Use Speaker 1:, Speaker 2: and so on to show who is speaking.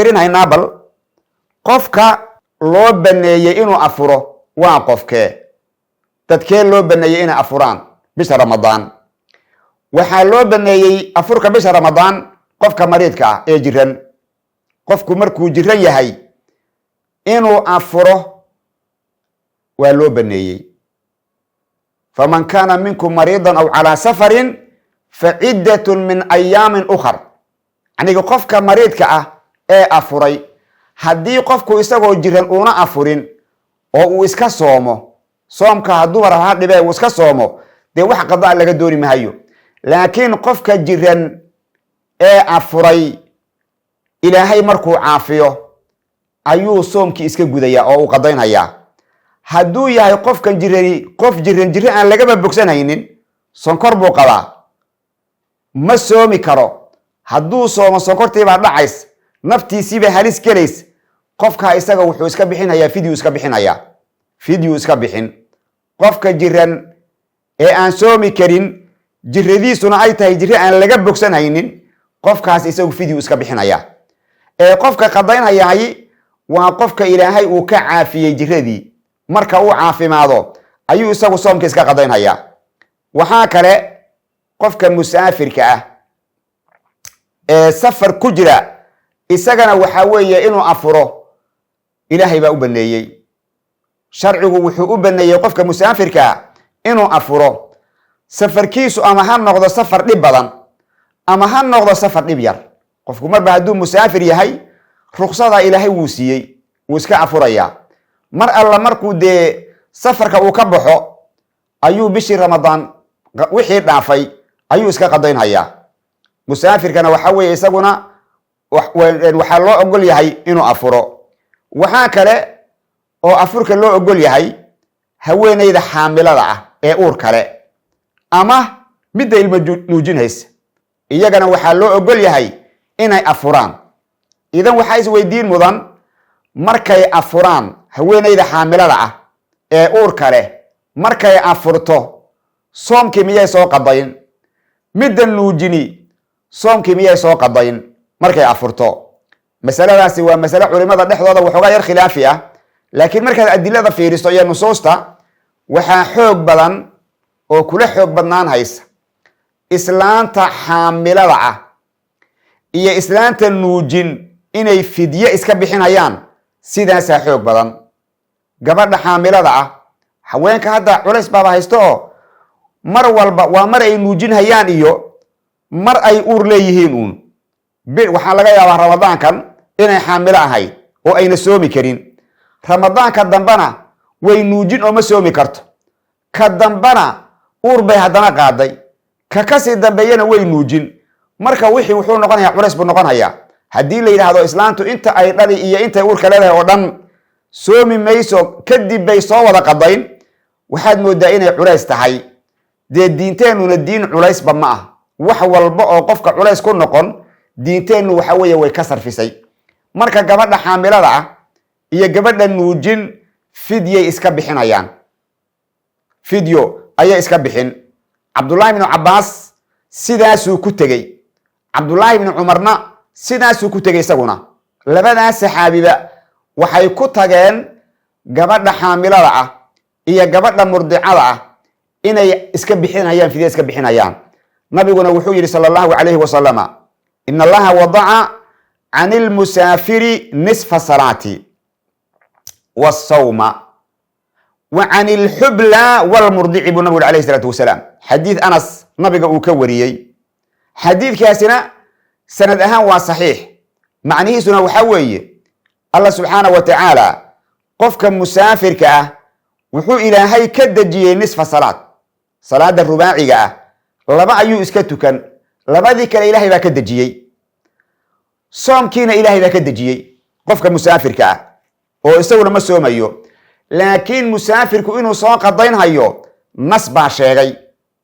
Speaker 1: Fiirinhaynaa bal qofka loo baneeyey inuu afuro waa qofkee? Dadkee loo baneeyey inay afuraan bisha Ramadaan? Waxaa loo baneeyey afurka bisha Ramadaan qofka mariidka ah ee jiran. Qofku markuu jiran yahay inuu afuro waa loo baneeyey. فمن كان منكم مريضا أو على سفر فعدة من أيام أخر. Yacniga qofka mariidka ah ee afuray, haddii qofku isagoo jiran uuna afurin oo uu iska soomo, soomka hadduu raba ha dhibee uu iska soomo, dee wax qadaa laga dooni mahayo. Laakiin qofka jiran ee afuray, Ilaahay markuu caafiyo ayuu soomkii iska gudayaa oo uu qadaynhayaa. Hadduu yahay qofkan jirani qof jiran, jiro aan lagaba bogsanhaynin, sonkor buu qabaa, ma soomi karo. Hadduu soomo sonkortiibaa dhacays, naftiisiibaa halis gelays. Qofka isaga wuxuu iska bixinayaa fidyu, iska bixinayaa fidyu, iska bixin. Qofka jiran ee aan soomi karin, jiradiisuna ay tahay jiro aan laga bogsanhaynin, qofkaas isagu fidyu iska bixinaya. Ee qofka qadaynhayahay waa qofka Ilaahay uu ka caafiyey jiradii. Marka uu caafimaado ayuu isagu soomka iska qadaynhayaa. Waxaa kale qofka musaafirka ah ee safar ku jira, isagana waxaa weeye inuu afuro Ilaahay baa u baneeyey. Sharcigu wuxuu u baneeyey qofka musaafirkaa inuu afuro. Safarkiisu ama ha noqdo safar dhib badan ama ha noqdo safar dhib yar, qofku marba hadduu musaafir yahay ruksada Ilaahay wuu siiyey, wuu iska afurayaa. Mar alla markuu dee safarka uu ka baxo ayuu bishii Ramadaan wixii dhaafay ayuu iska qadaynhayaa. Musaafirkana waxa weeye isaguna waxaa loo ogol yahay inuu afuro. Waxaa kale oo afurka loo ogol yahay haweeneyda xaamilada ah ee uur kale ama midda ilmo nuujinaysa, iyagana waxaa loo ogol yahay inay afuraan. Idan waxaa isweydiin mudan, markay afuraan haweeneyda xaamilada ah ee uur kale, markay afurto soomkii miyay soo qadayn? Midda nuujini soomkii miyay soo qadayn markay afurto? Masaladaasi waa masale culimada dhexdooda waxoogaa yar khilaafi ah, laakiin markaad adilada fiiriso iyo nusuusta, waxaa xoog badan oo kula xoog badnaan haysa islaanta xaamilada ah iyo islaanta nuujin inay fidye iska bixinayaan. Sidaasaa xoog badan. Gabadha xaamilada ah, haweenka hadda culays baaba haysto oo mar walba waa mar ay nuujinhayaan iyo mar ay uur leeyihiin uun. Waxaa laga yaabaa Ramadaankan inay xaamilo ahayd oo ayna soomi karin, Ramadaanka dambena way nuujin oo ma soomi karto, ka dambana uur bay haddana qaaday, ka kasii dambeeyana way nuujin. Marka wixii wuxuu noqonayaa culays buu noqonayaa. Haddii la yidhaahdo islaantu inta ay dhali iyo intay uurka leedahay oo dhan soomi mayso, kadib bay soo wada qadayn, waxaad moodaa inay culays tahay. Dee diinteennuna diin culaysba ma ah. Wax walba oo qofka culays ku noqon diinteennu waxa weeye way ka sarfisay. Marka gabadha xaamilada ah iyo gabadha nuujin fidyay iska bixinayaan, fidyo ayay iska bixin. Cabdullaahi bnu Cabbaas sidaasuu ku tegey, Cabdullaahi bnu Cumarna sidaasuu ku tegey isaguna. Labadaas saxaabiba waxay ku tageen gabadha xaamilada ah iyo gabadha murdicada ah inay iska bixinayaan, fidya iska bixinayaan. Nabiguna wuxuu yidhi صلى الله عليه وسلم: إن الله وضع عن المسافر نصف الصلاة والصوم وعن الحبلى والمرضع, buu nabigu عليه الصلاة والسلام. Xadiid Anas nabiga uu ka wariyey, xadiidkaasina sanad ahaan waa saxiix. Macnihiisuna waxaa weeye, Allah subxaana wa tacaala qofka musaafirka ah wuxuu Ilaahay ka dejiyey نصف صلاة. Salaada rubaaciga ah laba ayuu iska tukan, labadii kale Ilaahay baa ka dejiyey. Soomkiina Ilaahay baa ka dejiyey qofka musaafirka ah oo isaguna ma soomayo. Laakiin musaafirku inuu soo qadaynhayo nas baa sheegay.